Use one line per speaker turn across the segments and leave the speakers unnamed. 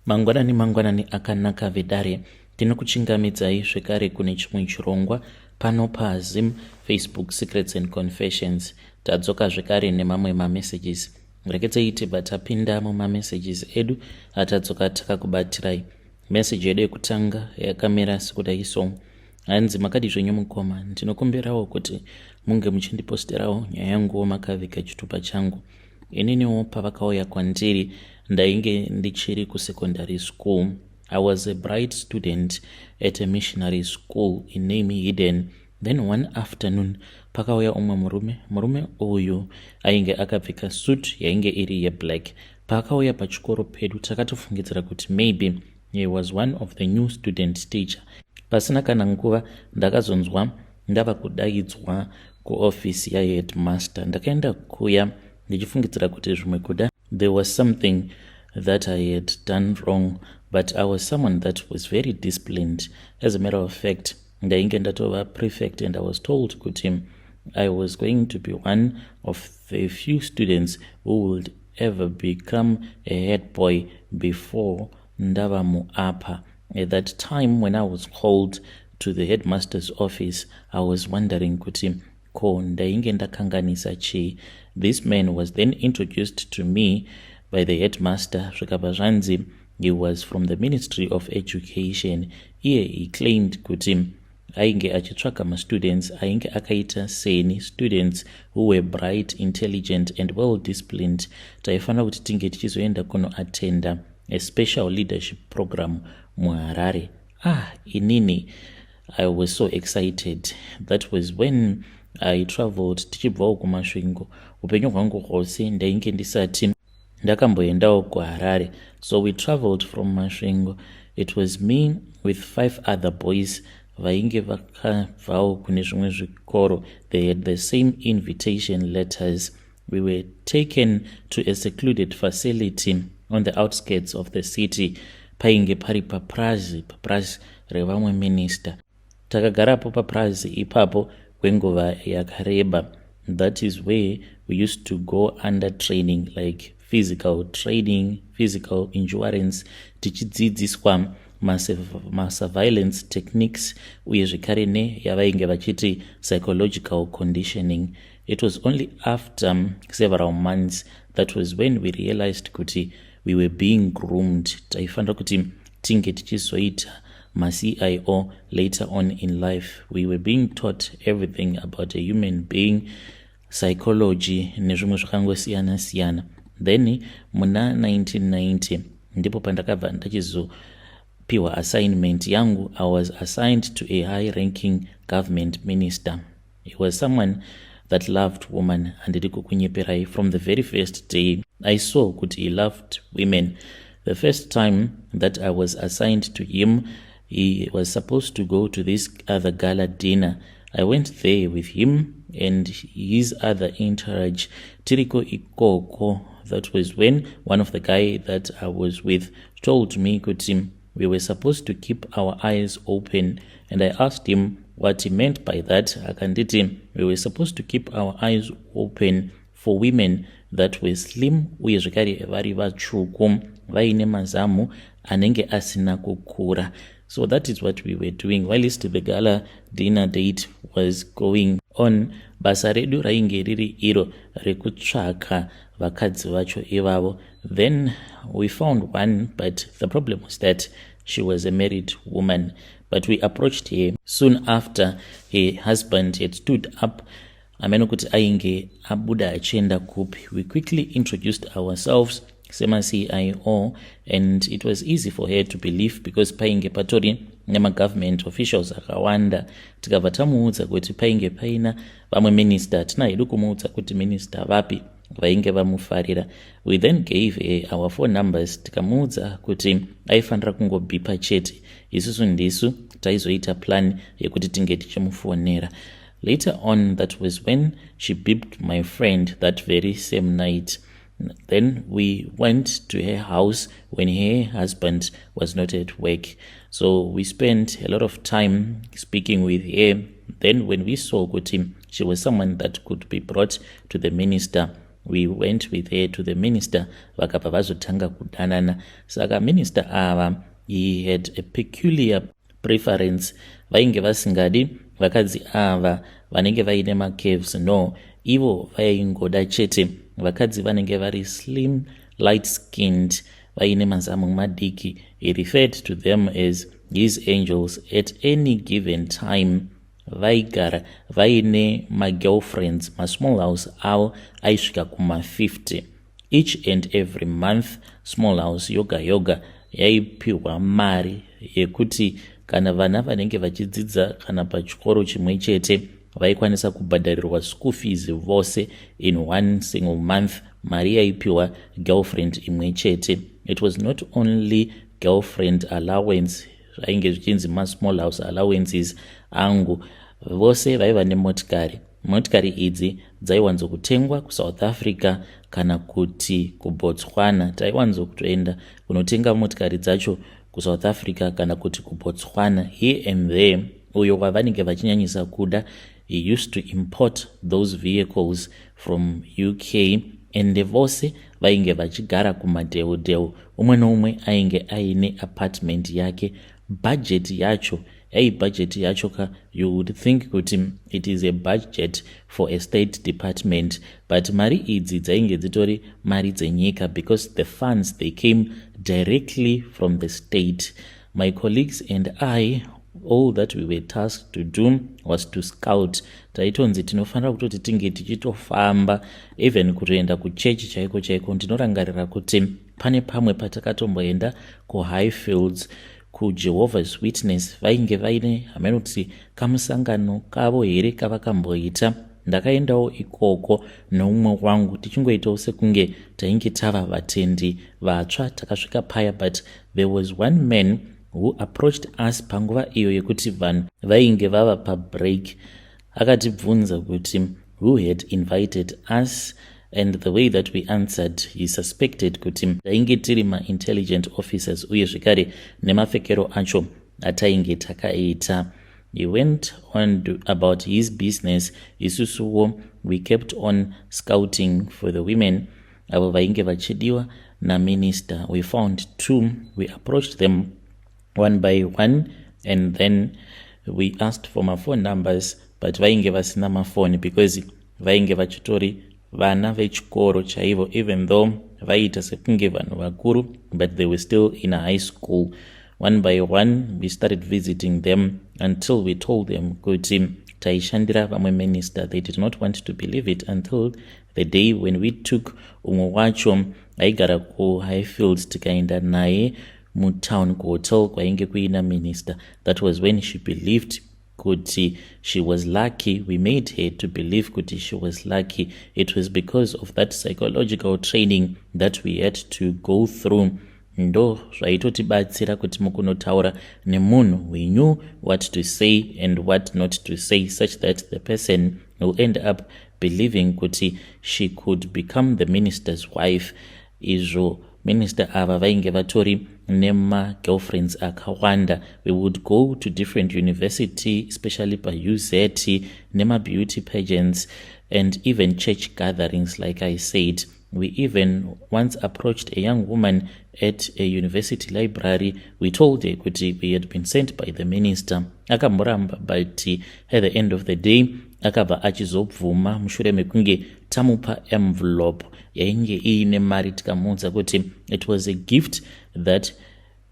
Mangwanani mangwanani akanaka vedare. Tinokuchingamidzai zvekare kune chimwe chirongwa pano paZim Facebook Secrets and Confessions. Tadzoka zvekare nemamwe mamessages. Rekedzei tibva tapinda mumamessages edu atadzoka takakubatirai. Message yedu yekutanga yakamira sekudai so. Hanzi makadi zvenyu mukoma, ndinokumbirawo kuti munge muchindiposterawo nyaya yanguwo makaviga chitupa changu. Ininiwo pavakauya kwandiri ndainge ndichiri kusecondary school. I was a bright student at a missionary school in name hidden. Then one afternoon pakauya umwe murume. Murume uyu ainge akapfeka suit yainge iri yeblack. Paakauya pachikoro pedu takatofungidzira kuti maybe he was one of the new student teacher. Pasina kana nguva ndakazonzwa ndava kudaidzwa kuofisi yaheadmaster. Ndakaenda kuya ndichifungidzira kuti zvimwe kuda there was something that I had done wrong, but I was someone that was very disciplined. As a matter of fact, ndainge ndatova prefect and I was told kuti I was going to be one of the few students who would ever become a head boy before ndava muapa. At that time when I was called to the headmaster's office, I was wondering kuti ko ndainge ndakanganisa chii. This man was then introduced to me by the headmaster, zvikabva zvanzi he was from the Ministry of Education. Iye he claimed kuti ainge achitsvaga mastudents ainge akaita seni, students who were bright, intelligent and well disciplined. Taifanira kuti tinge tichizoenda kunoatenda a special leadership program muHarare. Ah, inini I was so excited. That was when I traveled tichibvawo kuMasvingo. Upenyu hwangu hwose ndainge ndisati ndakamboendawo kuHarare. So we traveled from Masvingo. It was me with five other boys vainge vakabvawo kune zvimwe zvikoro. They had the same invitation letters. We were taken to a secluded facility on the outskirts of the city. Painge pari paprazi, paprazi revamwe minista. Takagarapo paprazi ipapo kwenguva yakareba. That is where we used to go under training, like physical training, physical endurance, tichidzidziswa masurveillance techniques uye zvekare neyavainge vachiti psychological conditioning. It was only after several months, that was when we realized kuti we were being groomed. Taifanira kuti tinge tichizoita maCIO later on in life. We were being taught everything about a human being, psychology nezvimwe zvakangosiyana siyana. Then muna 1990 ndipo pandakabva ndachizopiwa assignment yangu. I was assigned to a high ranking government minister. He was someone that loved woman. Handidi kukunyeperai, from the very first day I saw kuti he loved women. The first time that I was assigned to him, he was supposed to go to this other gala dinner. I went there with him and his other entourage. Tiriko ikoko, that was when one of the guy that I was with told me kuti we were supposed to keep our eyes open, and I asked him what he meant by that. Akanditi we were supposed to keep our eyes open for women that were slim uye zvekare vari vatsvuku, vaine mazamu anenge asina kukura. So that is what we were doing whilst the gala dinner date was going on. Basa redu rainge riri iro rekutsvaka vakadzi vacho ivavo. Then we found one, but the problem was that she was a married woman. But we approached her soon after her husband had stood up, amene kuti ainge abuda achienda kupi. We quickly introduced ourselves semaCIO, and it was easy for her to believe because painge patori nemagovernment officials akawanda. Tikabva tamuudza kuti painge paina vamwe minista. Hatina hedu kumuudza kuti minista vapi vainge vamufarira. We then gave her our phone numbers, tikamuudza kuti aifanira kungobhipa chete, isusu ndisu taizoita plan yekuti tinge tichimufonera. Later on, that was when she beeped my friend that very same night. Then we went to her house when her husband was not at work. So we spent a lot of time speaking with her. Then when we saw kuti she was someone that could be brought to the minister. We went with her to the minister, vakabva vazotanga kudanana. Saka minister ava, he had a peculiar preference. Vainge vasingadi vakadzi ava vanenge vaine macurves. No, ivo vaingoda chete vakadzi vanenge vari slim, light skinned, vaine mazamu madiki. He referred to them as his angels. At any given time vaigara vaine magirlfriends. Masmall house avo aisvika kuma50. Each and every month, small house yoga yoga yaipiwa mari yekuti kana vana vanenge vachidzidza kana pachikoro chimwe chete vaikwanisa kubhadharirwa school fees vose in one single month. Mari yaipiwa girlfriend imwe chete. It was not only girlfriend allowance, zvainge zvichinzi masmall house allowances angu. Vose vaiva nemotikari. Motikari idzi dzaiwanzokutengwa kuSouth Africa kana kuti kuBotswana. Taiwanzokutoenda kunotenga motikari dzacho kuSouth Africa kana kuti kuBotswana. Here and there, uyo wavanenge vachinyanyisa kuda, he used to import those vehicles from UK. Ende vose vainge vachigara kumadheudheu. Umwe neumwe ainge aine apartment yake. Bhajeti yacho yai, bhajeti yacho ka, you would think kuti it is a budget for a state department, but mari idzi dzainge dzitori mari dzenyika because the funds, they came directly from the state. My colleagues and I, all that we were tasked to do was to scout. Taitonzi tinofanira kutoti tinge tichitofamba, even kutoenda kuchechi chaiko chaiko. Ndinorangarira kuti pane pamwe patakatomboenda kuHighfields, kuJehovah's Witness. Vainge vaine, hameno kuti kamusangano kavo here kavakamboita. Ndakaendawo ikoko neumwe wangu, tichingoitawo sekunge tainge tava vatendi vatsva. Takasvika paya, but there was one man who approached us panguva iyo yekuti vanhu vainge vava pabreak. Akatibvunza kuti who had invited us, and the way that we answered, he suspected kuti tainge tiri maintelligent officers, uye zvekare nemapfekero acho atainge takaita. He went on about his business. Isusuwo we kept on scouting for the women avo vainge vachidiwa naminister. We found two. We approached them one by one and then we asked for maphone numbers, but vainge vasina mafoni because vainge vachitori vana vechikoro chaivo. Even though vaiita sekunge vanhu vakuru, but they were still in a high school. One by one we started visiting them until we told them kuti taishandira vamwe minister. They did not want to believe it until the day when we took umwe wacho aigara kuHighfields, tikaenda naye mutown kuhotel kwainge kuina minister. That was when she believed kuti she was lucky. We made her to believe kuti she was lucky. It was because of that psychological training that we had to go through. Ndo zvaitotibatsira kuti mukunotaura nemunhu, we knew what to say and what not to say, such that the person will end up believing kuti she could become the minister's wife, izvo minister ava vainge vatori nemagirlfriends akawanda. We would go to different university, especially paUZ, nemabeauty pageants and even church gatherings. Like I said, we even once approached a young woman at a university library. We told her kuti we had been sent by the minister. Akamboramba, but at the end of the day akabva achizobvuma mushure mekunge tamupa envelope yainge iine mari, tikamuudza kuti it was a gift that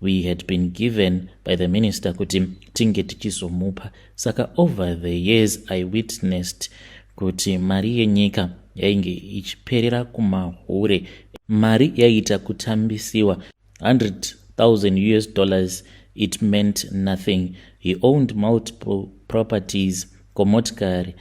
we had been given by the minister kuti tinge tichizomupa. Saka over the years I witnessed kuti mari yenyika yainge ichiperera kumahure. Mari yaiita kutambisiwa. 100,000 US dollars, it meant nothing. He owned multiple properties, komotikari,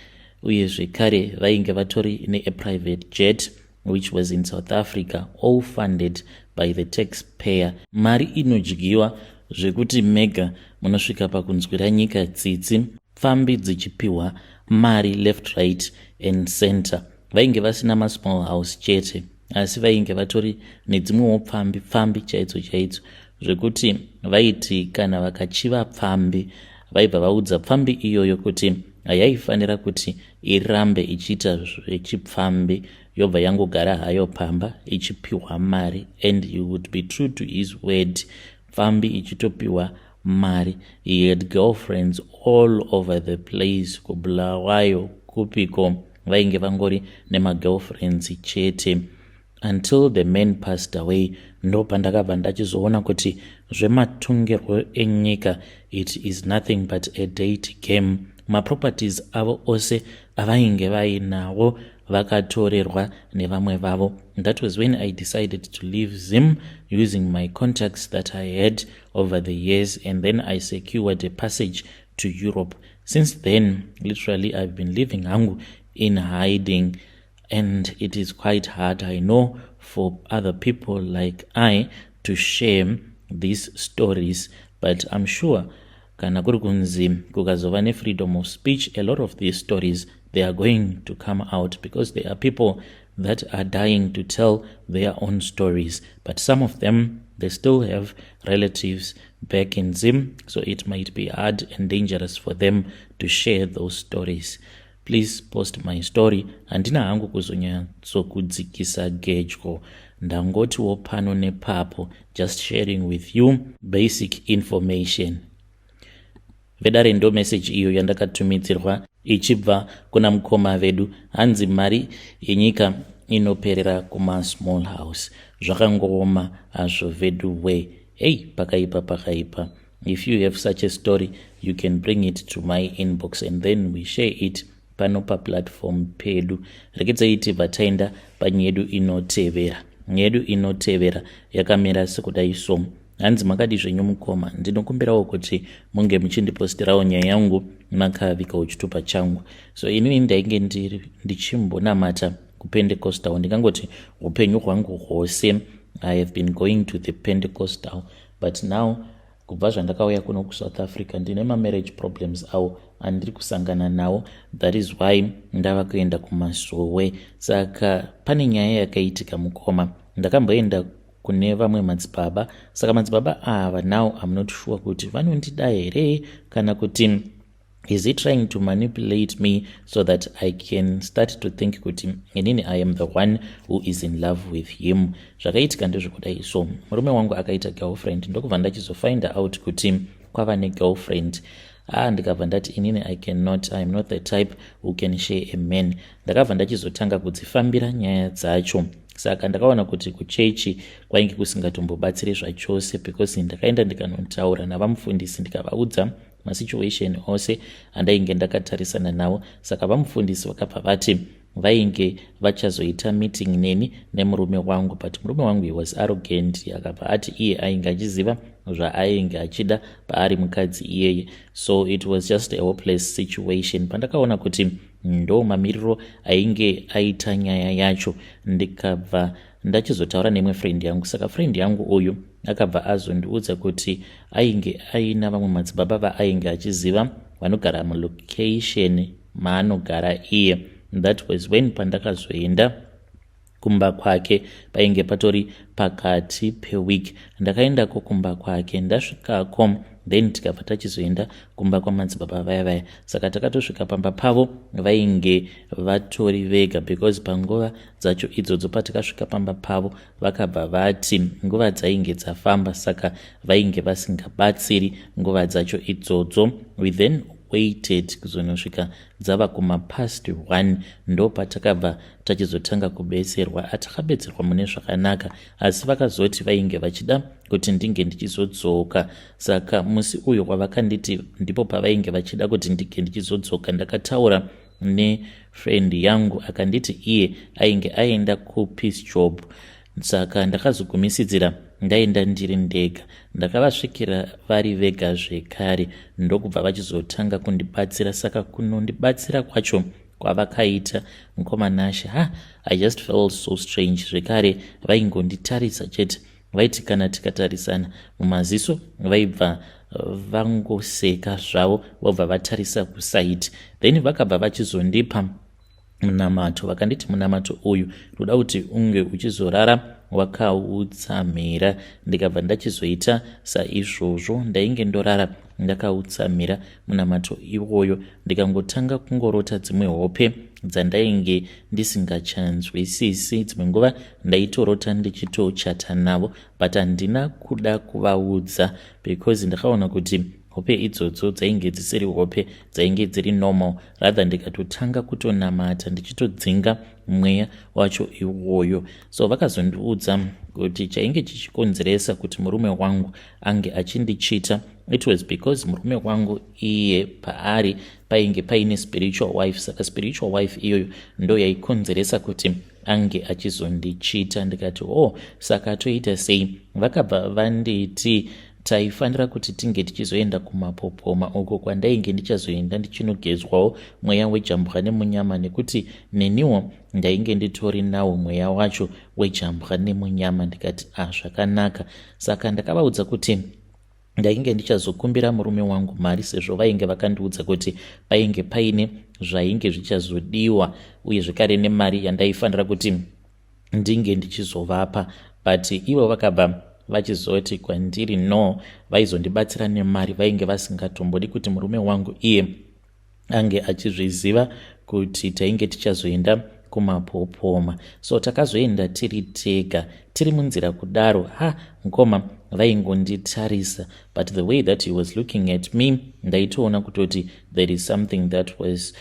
uye zvekare vainge vatori neaprivate jet which was in South Africa, all funded by the taxpayer. Mari inodyiwa zvekuti mega munosvika pakunzwira nyika tsitsi. Pfambi dzichipiwa mari left, right and center. Vainge vasina masmall house chete, asi vainge vatori nedzimwewo pfambi, pfambi chaidzo chaidzo, zvekuti vaiti kana vakachiva pfambi, vaibva vaudza pfambi iyoyo kuti Hayaifanira kuti irambe ichiita zvechipfambi, yobva yangogara hayo pamba ichipiwa mari, and he would be true to his word, pfambi ichitopiwa mari. He had girlfriends all over the place, kuBulawayo, kupiko, vainge vangori nemagirlfriends chete until the man passed away. Ndo pandakabva ndachizoona kuti zvematongerwo enyika, it is nothing but a date game. Maproperties avo ose avainge vainawo vakatorerwa nevamwe vavo. That was when I decided to leave Zim using my contacts that I had over the years, and then I secured a passage to Europe. Since then, literally, I've been living hangu in hiding, and it is quite hard, I know, for other people like I to share these stories, but I'm sure kana kuri kunzi kukazova nefreedom of speech, a lot of these stories, they are going to come out, because there are people that are dying to tell their own stories, but some of them, they still have relatives back in Zim, so it might be hard and dangerous for them to share those stories. Please post my story. Handina hangu kuzonyatsokudzikisa gedyo, ndangotiwo pano nepapo, just sharing with you basic information. Vedare, ndo meseji iyo yandakatumidzirwa ichibva kuna mukoma vedu. Hanzi mari yenyika inoperera kumasmall house. Zvakangooma hazvo vedu we. Hei, pakaipa, pakaipa. If you have such a story, you can bring it to my inbox and then we share it pano paplatform pedu. Rekedzai tibva taenda panyaya yedu inotevera. Nyaya yedu inotevera yakamira sekudai so. Hanzi, "Makadi zvenyu mukoma? Ndinokumbirawo kuti munge muchindipostirawo nyaya yangu makavikawo chitupa changu. So inini ndainge ndichimbonamata kuPentecostal. Ndingangoti upenyu hwangu hwose I have been going to the Pentecostal, but now kubva zvandakauya kuno kuSouth Africa, ndine mamarriage problems awo andiri kusangana nawo. That is why ndava kuenda kumasowe. Saka pane nyaya yakaitika mukoma. Ndakamboenda kune vamwe madzibaba. Saka madzibaba ava, now I'm not sure kuti vanondida here kana kuti is he trying to manipulate me so that I can start to think kuti inini I am the one who is in love with him. Zvakaitika ndezvekudai so. Murume wangu akaita girlfriend, ndokubva ndachizofind out kuti kwava negirlfriend. Ah, ndikabva ndati inini I cannot, I am not the type who can share a man. Ndakabva ndachizotanga kudzifambira nyaya dzacho. Saka ndakaona kuti kuchechi kwainge kusingatombobatsiri zvachose, because ndakaenda ndikanotaura navamufundisi, ndikavaudza masituation ose andainge ndakatarisana nawo. Saka vamufundisi vakabva vati vainge vachazoita meeting neni nemurume wangu, but murume wangu, he was arrogant. Akabva ati iye ainge achiziva zvaainge achida paari mukadzi iyeye. So it was just a hopeless situation. Pandakaona kuti ndo mamiriro ainge aita nyaya yacho, ndikabva ndachizotaura neimwe friend yangu. Saka friend yangu uyu akabva azondiudza kuti ainge aina vamwe madzibaba vaainge achiziva vanogara mulocation maanogara iye. That was when pandakazoenda kumba kwake. Painge patori pakati peweek. Ndakaendako kumba kwake. Ndasvikako, then tikabva tachizoenda kumba kwamadzibaba vaya vaya. Saka takatosvika pamba pavo, vainge vatori vega, because panguva dzacho idzodzo patakasvika pamba pavo, vakabva vati nguva dzainge dzafamba, saka vainge vasingabatsiri nguva dzacho idzodzo. We then waited kuzonosvika dzava kumapast 1, ndo patakabva tachizotanga kubetserwa. Atakabetserwa mune zvakanaka, asi vakazoti vainge vachida kuti ndinge ndichizodzoka. Saka musi uyu wavakanditi ndipo pavainge vachida kuti ndinge ndichizodzoka, ndakataura nefriend yangu, akanditi iye ainge aenda kupiece job. Saka ndakazogumisidzira ndaenda ndiri ndega. Ndakavasvikira vari vega zvekare, ndokubva vachizotanga kundibatsira. Saka kunondibatsira kwacho kwavakaita, mukomanashe, ha, I just felt so strange zvekare. Vaingonditarisa chete. Vaiti kana tikatarisana mumaziso, vaibva vangoseka zvavo, vobva vatarisa kuside. Then vakabva vachizondipa munamato. Vakanditi, "Munamato uyu ndoda kuti unge uchizorara wakautsamhira. Ndikabva ndachizoita saizvozvo, ndainge ndorara ndakautsamhira munamato iwoyo, ndikangotanga kungorota dzimwe hope dzandainge ndisingachanzwisisi. Dzimwe nguva ndaitorota ndichitochata navo, but handina kuda kuvaudza because ndakaona kuti hope idzodzo dzainge dzisiri hope, dzainge dziri normal. Rather ndikatotanga kutonamata ndichitodzinga mweya wacho iwoyo. So vakazondiudza kuti chainge chichikonzeresa kuti murume wangu ange achindichita, it was because murume wangu iye paari painge paine spiritual wife. Saka spiritual wife iyoyo ndo yaikonzeresa kuti ange achizondichita. Ndikati, "Oh, saka toita sei?" Vakabva vanditi taifanira kuti tinge tichizoenda kumapopoma, uko kwandainge ndichazoenda ndichinogezwawo mweya wejambwa nemunyama, nekuti neniwo ndainge nditori nawo mweya wacho wejambwa nemunyama. Ndikati, "Ah, zvakanaka." Saka ndakavaudza kuti ndainge ndichazokumbira murume wangu mari, sezvo vainge vakandiudza kuti painge paine zvainge zvichazodiwa, uye zvekare nemari yandaifanira kuti ndinge ndichizovapa. But ivo vakabva vachizoti kwandiri no, vaizondibatsira nemari, vainge vasingatombodi kuti murume wangu iye ange achizviziva kuti tainge tichazoenda kumapopoma. So takazoenda tiri tega. Tiri munzira kudaro, ha, mukoma, vaingonditarisa, but the way that he was looking at me, ndaitoona kutoti there is something that was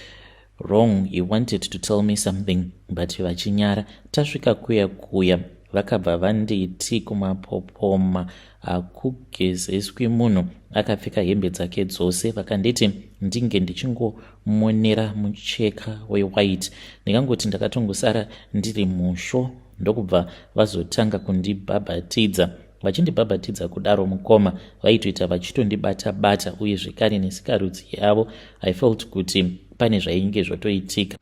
wrong. He wanted to tell me something, but vachinyara. Tasvika kuya kuya, vakabva vanditi kumapopoma hakugezeswi munhu akapfeka hembe dzake dzose. Vakanditi ndinge ndichingomonera mucheka wewhite. Ndingangoti ndakatongosara ndiri musvo, ndokubva vazotanga kundibhabhatidza. Vachindibhabhatidza kudaro, mukoma, vaitoita vachitondibata bata, uye zvekare nesikarudzi yavo. I felt kuti pane zvainge zvotoitika.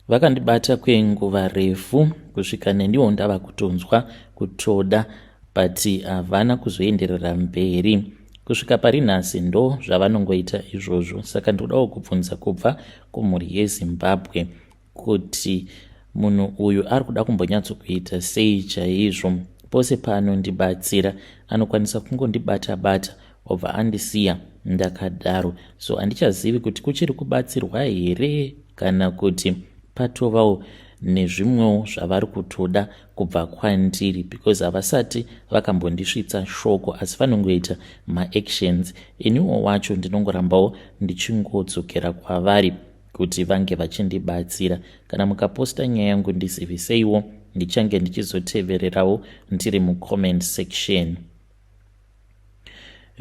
Vakandibata kwenguva refu kusvika neniwo ndava kutonzwa kutoda, but havana kuzoenderera mberi. Kusvika pari nhasi ndo zvavanongoita izvozvo. Saka ndodawo kubvunza kubva kumhuri yeZimbabwe kuti munhu uyu ari kuda kumbonyatsokuita sei chaizvo. Pose paanondibatsira, anokwanisa kungondibata bata, obva andisiya ndakadaro. So handichazivi kuti kuchiri kubatsirwa here kana kuti patovawo nezvimwewo zvavari kutoda kubva kwandiri, because havasati vakambondisvitsa shoko, asi vanongoita maactions. Iniwo wacho ndinongorambawo ndichingodzokera kwavari kuti vange vachindibatsira. Kana mukaposta nyaya yangu, ndiziviseiwo, ndichange ndichizotevererawo ndiri mucomment section.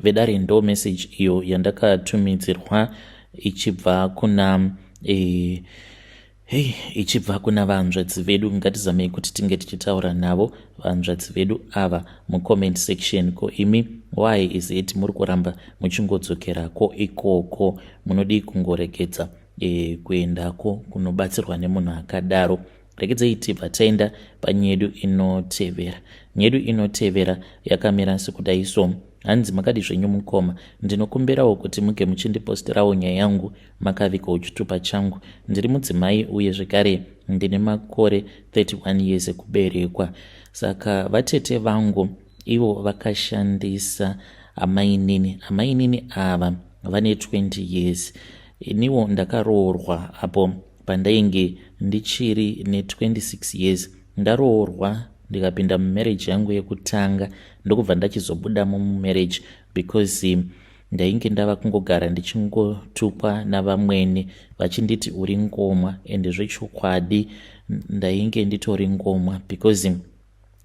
Vedare, ndo message iyo yandakatumidzirwa ichibva kuna hei, ichibva kuna vanzvadzi vedu. Ngatizamei kuti tinge tichitaura navo vanzvadzi vedu ava mucomment section. Ko imi, why is it muri kuramba muchingodzokerako ikoko? Munodii kungoregedza kuendako kunobatsirwa nemunhu akadaro? Regedzei tibva taenda panyedu inotevera. Nyedu inotevera yakamira sekudai so. Hanzi, "Makadi zvenyu mukoma? Ndinokumbirawo kuti muge muchindiposterawo nyaya yangu makavigawo chitupa changu. Ndiri mudzimai, uye zvekare ndine makore 31 years ekuberekwa. Saka vatete vangu ivo vakashandisa amainini. Amainini ava vane 20 years. Iniwo ndakaroorwa apo pandainge ndichiri ne26 years. Ndaroorwa, ndikapinda mumarriage yangu yekutanga, ndokubva ndachizobudamo mumarriage because ndainge ndava kungogara ndichingotukwa navamwene vachinditi uri ngomwa. Ende zvechokwadi ndainge nditori ngomwa because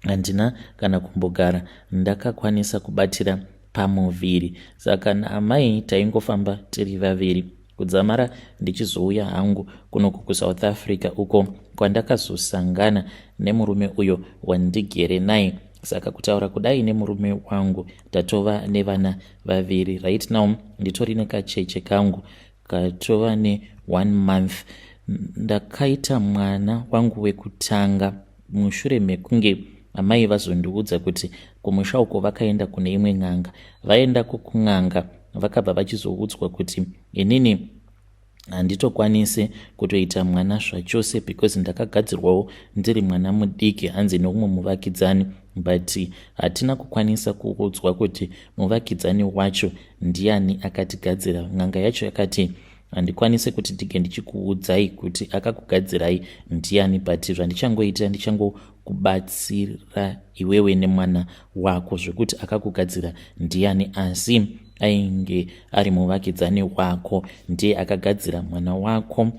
handina kana kumbogara ndakakwanisa kubatira pamuviri. Saka naamai taingofamba tiri vaviri kudzamara ndichizouya hangu kunoku kuSouth Africa, uko kwandakazosangana nemurume uyo wandigere naye. Saka kutaura kudai, nemurume wangu tatova nevana vaviri. Right now nditori nekacheche kangu katova ne1 month. Ndakaita mwana wangu wekutanga mushure mekunge amai vazondiudza kuti kumusha uko vakaenda kune imwe n'anga. Vaendako kun'anga, vakabva vachizoudzwa kuti inini handitokwanisi kutoita mwana zvachose because ndakagadzirwawo ndiri mwana mudiki, hanzi neumwe muvakidzani. But hatina kukwanisa kuudzwa kuti muvakidzani wacho ndiani akatigadzira. N'anga yacho yakati, "Handikwanise kuti ndige ndichikuudzai kuti akakugadzirai ndiani, but zvandichangoita, ndichangokubatsira iwewe nemwana wako zvekuti akakugadzira ndiani, asi ainge ari muvakidzani wako, ndiye akagadzira mwana wako.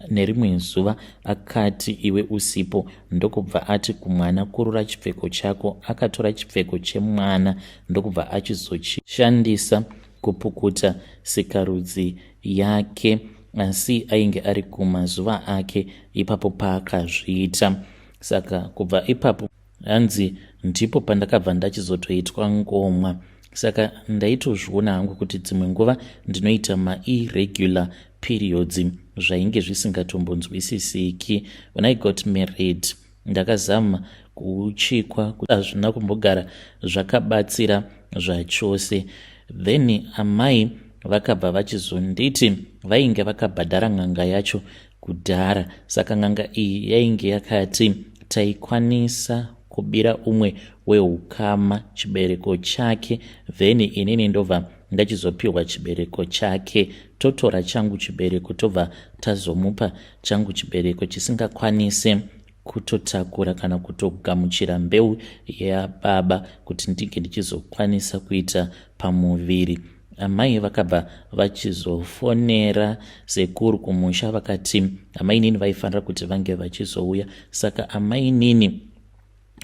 Nerimwe zuva akati iwe usipo, ndokubva ati kumwana, 'Kurura chipfeko chako.' Akatora chipfeko chemwana, ndokubva achizochishandisa kupukuta sikarudzi yake, asi ainge ari kumazuva ake ipapo paakazviita. Saka kubva ipapo, hanzi ndipo pandakabva ndachizotoitwa ngomwa. Saka ndaitozviona hangu kuti dzimwe nguva ndinoita mairregular periods, zvainge zvisingatombonzwisisiki. When I got married, ndakazama kuuchikwa, hazvina kumbogara zvakabatsira zvachose. Then amai vakabva vachizonditi vainge vakabhadhara n'anga yacho kudhara. Saka n'anga iyi yainge yakati taikwanisa kubira umwe weukama chibereko chake, then inini ndobva ndachizopiwa chibereko chake, totora changu chibereko, tobva tazomupa changu chibereko chisingakwanise kutotakura kana kutogamuchira mbeu yababa, kuti ndinge ndichizokwanisa kuita pamuviri. Amai vakabva vachizofonera sekuru kumusha, vakati amainini vaifanira kuti vange vachizouya. Saka amainini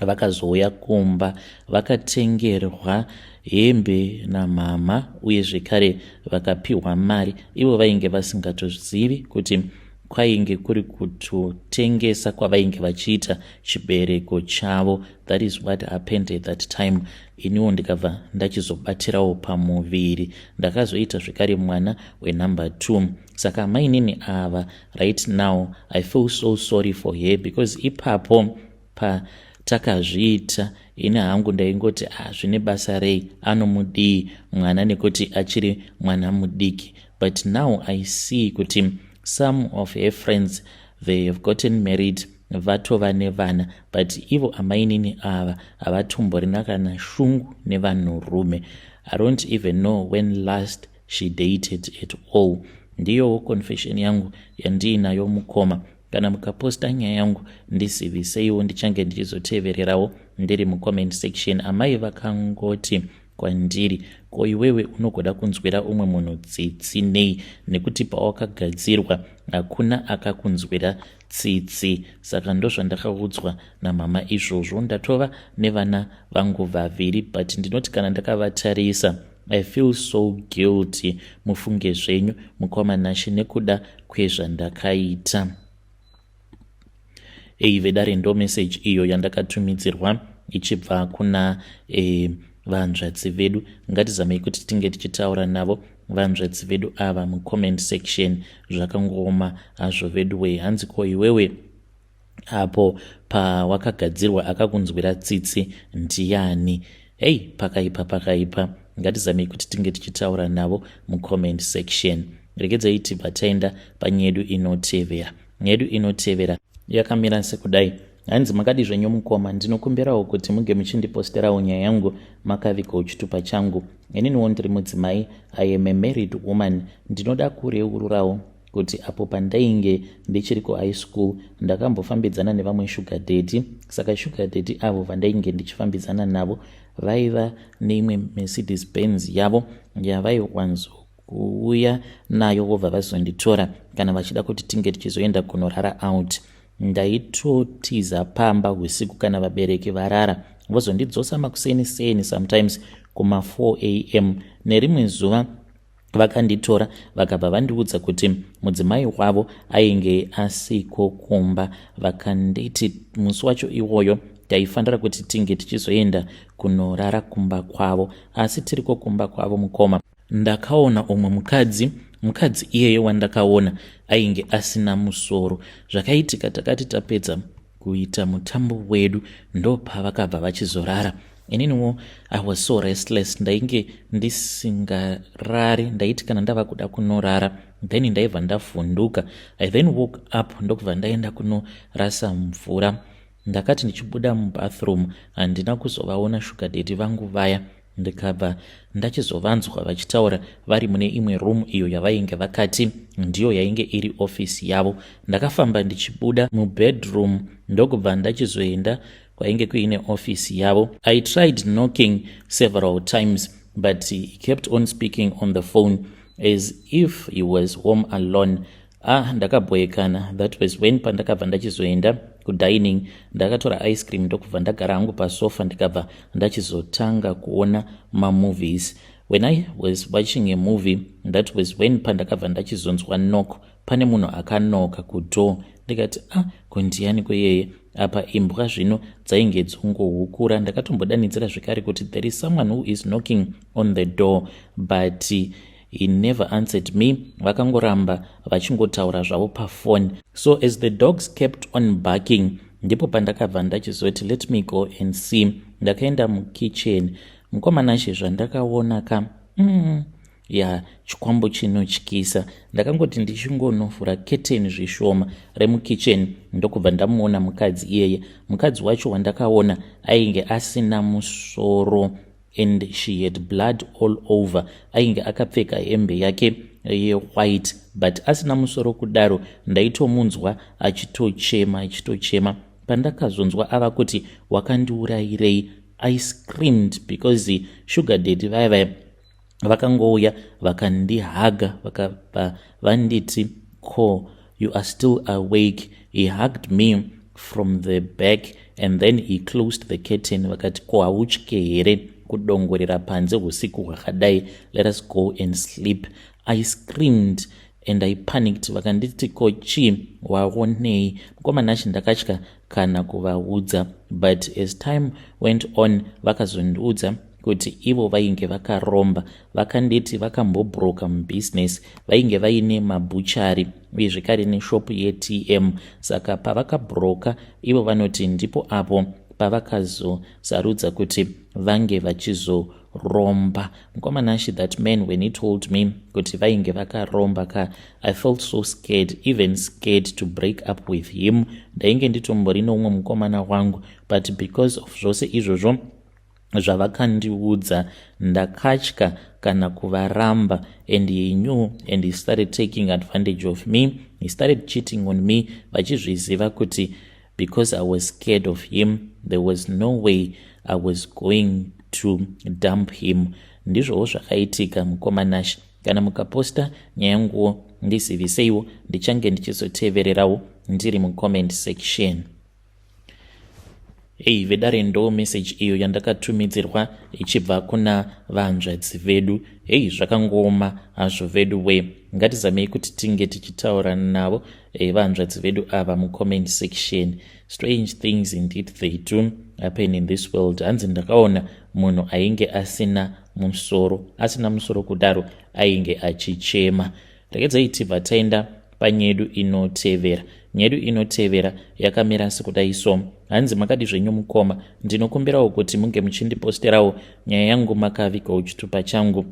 vakazouya kumba, vakatengerwa hembe namama, uye zvekare vakapiwa mari. Ivo vainge vasingatozivi kuti kwainge kuri kutotengesa kwavainge vachiita chibereko chavo. That is what happened at that time. Iniwo ndikabva ndachizobatirawo pamuviri, ndakazoita zvekare mwana wenumber 2. Saka amainini ava, right now I feel so sorry for her, because ipapo patakazviita, ini hangu ndaingoti, "Ah, zvine basa rei? Anomudii mwana nekuti achiri mwana mudiki?" But now I see kuti some of her friends, they have gotten married, vatova nevana, but ivo amainini ava havatomborina kana shungu nevanhurume. I don't even know when last she dated at all. Ndiyowo confession yangu yandiinayo, mukoma. Kana mukaposta nyaya yangu, ndiziviseiwo, ndichange ndichizotevererawo ndiri mucomment section. Amai vakangoti kwandiri, 'Ko iwewe unogoda kunzwira umwe munhu tsitsi nei, nekuti pawakagadzirwa hakuna akakunzwira tsitsi?' Saka ndozvandakaudzwa namama izvozvo. Ndatova nevana vangu vaviri, but ndinoti kana ndakavatarisa, I feel so guilty. Mufunge zvenyu, mukoma Nashe, nekuda kwezvandakaita." Ei vedare, ndo message iyo yandakatumidzirwa ichibva kuna vanzvadzi vedu. Ngatizamei kuti tinge tichitaura navo vanzvadzi vedu ava mucomment section. Zvakangooma hazvo vedu wei. Hanzi, "Ko iwewe apo pawakagadzirwa, akakunzwira tsitsi ndiani?" Hei, pakaipa, pakaipa. Ngatizamei kuti tinge tichitaura navo mucomment section. Regedzai tibva taenda panyedu inotevera. Nyedu inotevera yakamira sekudai. Hanzi, "Makadi zvenyu mukoma? Ndinokumbirawo kuti muge muchindiposterawo nyaya yangu makavigawo chitupa changu. Ininiwo ndiri mudzimai, I am a married woman. Ndinoda kureururawo kuti apo pandainge ndichiri kuhigh school, ndakambofambidzana nevamwe sugar daddy. Saka sugar daddy avo vandainge ndichifambidzana navo vaiva neimwe Mercedes Benz yavo yavaiwanzokuuya nayo, vobva vazonditora kana vachida kuti tinge tichizoenda kunorara out. Ndaitotiza pamba usiku kana vabereki varara, vozondidzosa makuseni seni, sometimes kuma4 am. Nerimwe zuva vakanditora, vakabva vandiudza kuti mudzimai wavo ainge asiko kumba. Vakanditi musi wacho iwoyo taifanira kuti tinge tichizoenda kunorara kumba kwavo. Asi tiriko kumba kwavo, mukoma, ndakaona umwe mukadzi. Mukadzi iyeyo wandakaona ainge asina musoro. Zvakaitika, takati tapedza kuita mutambo wedu, ndopavakabva vachizorara. Ininiwo I was so restless, ndainge ndisingarari. Ndaiti kana ndava kuda kunorara, then ndaibva ndavhunduka. I then woke up, ndokubva ndaenda kunorasa mvura. Ndakati ndichibuda mubathroom handina kuzovaona sugar daddy vangu vaya, ndikabva ndachizovanzwa vachitaura vari mune imwe room iyo yavainge vakati ndiyo yainge iri ofisi yavo. Ndakafamba ndichibuda mubedroom, ndokubva ndachizoenda kwainge kuine ofisi yavo. I tried knocking several times, but he kept on speaking on the phone as if he was home alone. Ah, ndakabhoekana. That was when pandakabva ndachizoenda kudining. Ndakatora ice cream, ndokubva ndagara hangu pasofa, ndikabva ndachizotanga kuona mamovies. When I was watching a movie, that was when pandakabva ndachizonzwa knock. Pane munhu akanoka kudoor. Ndikati, "Ah, ko ndiani kweyeye?" Apa imbwa zvino dzainge dzongohukura. Ndakatombodanidzira zvekare kuti, "There is someone who is knocking on the door," but he never answered me. Vakangoramba vachingotaura zvavo pafoni. So as the dogs kept on barking, ndipo pandakabva ndachizoti, "Let me go and see." Ndakaenda mukitchen, mukomanashe, zvandakaona ka, ya, chikwambo chinotyisa. Ndakangoti ndichingonovhura keteni zvishoma remukitchen, ndokubva ndamuona mukadzi iyeye. Mukadzi wacho wandakaona ainge asina musoro and she had blood all over. Ainge akapfeka hembe yake yewhite, but asina musoro kudaro, ndaitomunzwa achitochema, achitochema. Pandakazonzwa ava kuti, "Wakandiurayirei?" I screamed, because sugar daddy vaya vaya vakangouya, vakandihaga, vakabva vanditi, "Ko, you are still awake?" He hugged me from the back and then he closed the curtain. Vakati, "Ko, hautye here kudongorera panze usiku hwakadai? Let us go and sleep." I screamed and I panicked. Vakanditi, "Ko, chii? Waonei?" Mukomanashi, ndakatya kana kuvaudza, but as time went on, vakazondiudza kuti ivo vainge vakaromba. Vakanditi vakambobroka mubusiness, vainge vaine mabutchery uye zvekare neshopu yeTM. Saka pavakabroka, ivo vanoti ndipo apo pavakazosarudza kuti vange vachizoromba. Mukomanashi, that man, when he told me kuti vainge vakaromba ka, I felt so scared, even scared to break up with him. Ndainge nditombori noumwe mukomana wangu, but because of zvose izvozvo zvavakandiudza, ndakatya kana kuvaramba. And he knew and he started taking advantage of me. He started cheating on me, vachizviziva kuti because I was scared of him, there was no way I was going to dump him. Ndizvowo zvakaitika, mukomanashi. Kana mukaposta nyaya yanguwo, ndiziviseiwo, ndichange ndichizotevererawo ndiri mucomment section. Ei vedare, ndo meseji iyo yandakatumidzirwa ichibva kuna vanzvadzi vedu. Hei, zvakangooma hazvo vedu we. Ngatizamei kuti tinge tichitaura navo vanzvadzi vedu ava mucomment section. Strange things indeed they do happen in this world. Hanzi, "Ndakaona munhu ainge asina musoro." Asina musoro kudaro, ainge achichema. Regedzai tibva taenda panyedu inotevera. Nyedu inotevera yakamira sekudai so. Hanzi, "Makadi zvenyu mukoma? Ndinokumbirawo kuti munge muchindiposterawo nyaya yangu makavigawo chitupa changu.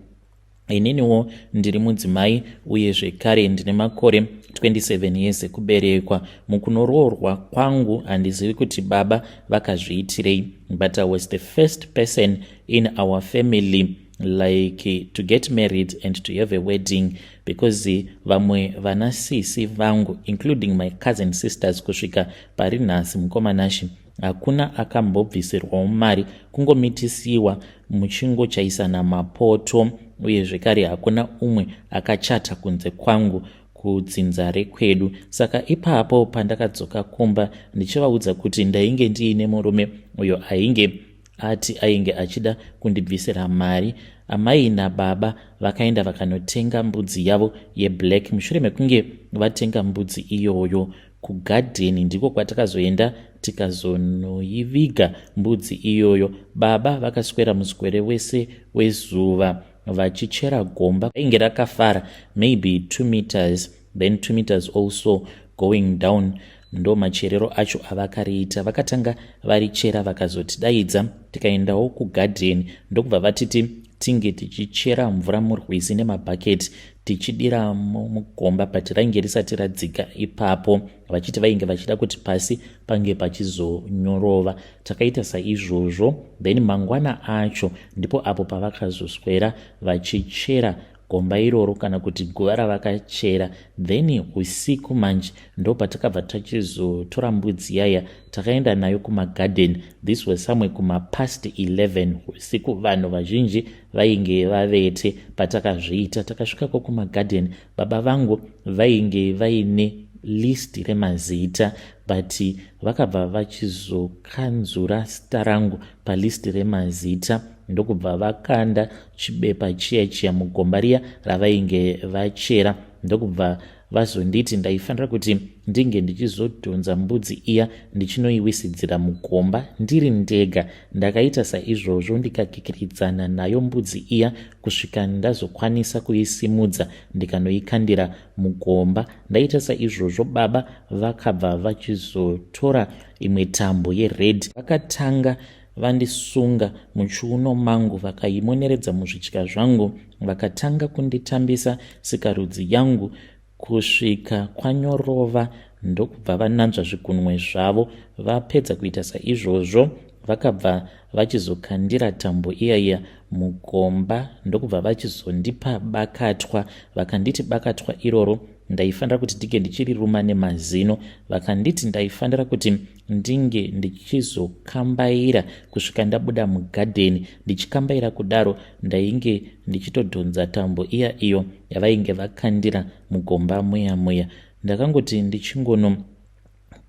Ininiwo ndiri mudzimai uye zvekare ndine makore 27 years ekuberekwa. Mukunoroorwa kwangu, handizivi kuti baba vakazviitirei, but I was the first person in our family like to get married and to have a wedding, because vamwe vanasisi vangu, including my cousin sisters, kusvika pari nhasi, mukomanashi, hakuna akambobvisirwawo mari, kungomitisiwa muchingochaisana mapoto. Uye zvekare hakuna umwe akachata kunze kwangu kudzinza rekwedu. Saka ipapo pandakadzoka kumba ndichivaudza kuti ndainge ndiine murume uyo ainge ati ainge achida kundibvisira mari, amai nababa vakaenda vakanotenga mbudzi yavo yeblack. Mushure mekunge vatenga mbudzi iyoyo, kugadheni ndiko kwatakazoenda tikazonoiviga mbudzi iyoyo. Baba vakaswera muswere wese wezuva vachichera gomba ainge rakafara maybe 2 meters, then 2 meters also going down. Ndo macherero acho avakariita. Vakatanga varichera, vakazotidaidza, tikaendawo kugadheni, ndokubva vatiti tinge tichichera mvura murwizi nemabhaketi tichidira mugomba, but rainge risati radzika ipapo, vachiti vainge vachida kuti pasi pange pachizonyorova. Takaita saizvozvo. Then mangwana acho ndipo apo pavakazoswera vachichera gomba iroro, kana kuti guva ravakachera. Then usiku manje ndo patakabva tachizotora mbudzi yaya, takaenda nayo kumagadheni. This was somewhere kumapast 11 usiku, vanhu vazhinji vainge vavete patakazviita. Takasvikako kumagadheni, baba vangu vainge vaine list remazita, but vakabva vachizokanzura zita rangu palist remazita, ndokubva vakanda chibepa chiya chiya mugomba riya ravainge vachera, ndokubva vazonditi ndaifanira kuti ndinge ndichizodhonza mbudzi iya ndichinoiwisidzira mugomba ndiri ndega. Ndakaita saizvozvo, ndikakikiridzana nayo mbudzi iya kusvika ndazokwanisa kuisimudza, ndikanoikandira mugomba. Ndaita saizvozvo, baba vakabva vachizotora imwe tambo yered, vakatanga vandisunga muchiuno mangu, vakaimoneredza muzvidya zvangu, vakatanga kunditambisa sikarudzi yangu kusvika kwanyorova, ndokubva vananzva zvigunwe zvavo. Vapedza kuita saizvozvo, vakabva vachizokandira tambo iya iya mugomba, ndokubva vachizondipa bakatwa. Vakanditi bakatwa iroro ndaifanira kuti ndinge ndichiriruma nemazino. Vakanditi ndaifanira kuti ndinge ndichizokambaira kusvika ndabuda mugadheni. Ndichikambaira kudaro, ndainge ndichitodhonza tambo iya iyo yavainge vakandira mugomba muya muya. Ndakangoti ndichingono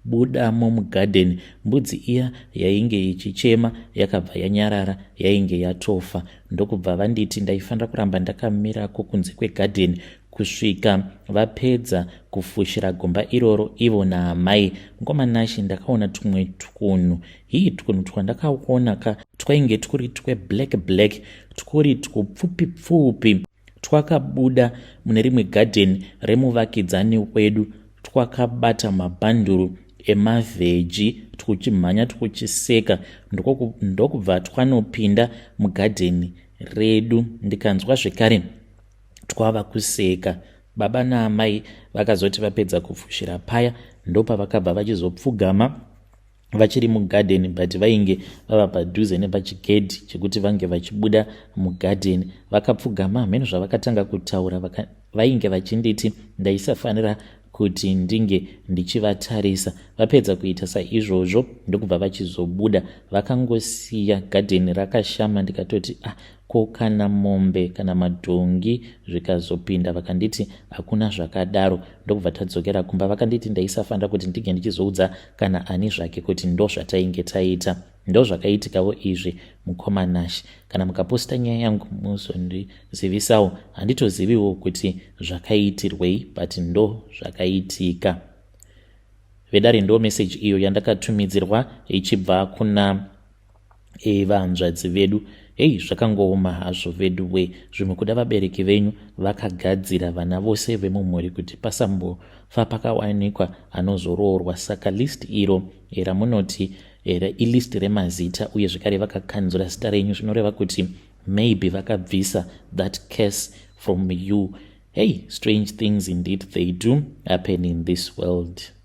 budamo mugadheni, mbudzi iya yainge ichichema yakabva yanyarara, yainge yatofa. Ndokubva vanditi ndaifanira kuramba ndakamirako kunze kwegadheni kusvika vapedza kufushira gomba iroro ivo naamai. Ngomanashe, ndakaona tumwe twunhu hii, twunhu twandakaona ka twainge twuri tweblack black, twuri twupfupi pfupi, twakabuda mune rimwe gadheni remuvakidzani wedu, twakabata mabhanduru emavheji, twuchimhanya, twuchiseka, ndokubva twanopinda mugadheni redu. Ndikanzwa zvekare twava kuseka. Baba naamai vakazoti vapedza kufushira paya, ndopavakabva vachizopfugama vachiri mugadheni, but vainge vava padhuze nepachigedhi chekuti vange vachibuda mugadheni. Vakapfugama, hameno zvavakatanga kutaura. Vainge vachinditi ndaisafanira kuti ndinge ndichivatarisa. Vapedza kuita saizvozvo, ndokubva vachizobuda, vakangosiya gadheni rakashama. Ndikatoti, "Ah, ko kana mombe kana madhongi zvikazopinda?" Vakanditi hakuna zvakadaro. Ndokubva tadzokera kumba. Vakanditi ndaisafanira kuti ndinge ndichizoudza kana ani zvake kuti ndo zvatainge taita. Ndo zvakaitikawo izvi, mukomanashi. Kana mukaposta nyaya yangu, muzondizivisawo. Handitoziviwo kuti zvakaitirwei, but ndo zvakaitika. Vedare, ndo meseji iyo yandakatumidzirwa ichibva kuna vanzvadzi vedu. Hei, zvakangooma hazvo vedu we. Zvimwe kuda vabereki venyu vakagadzira vana vose vemumhuri kuti pasambofa pakawanikwa anozoroorwa. Saka list iro ramunoti ilist remazita, uye zvekare vakakanzura zita renyu, zvinoreva kuti maybe vakabvisa that case from you. Hey, strange things indeed, they do happen in this world.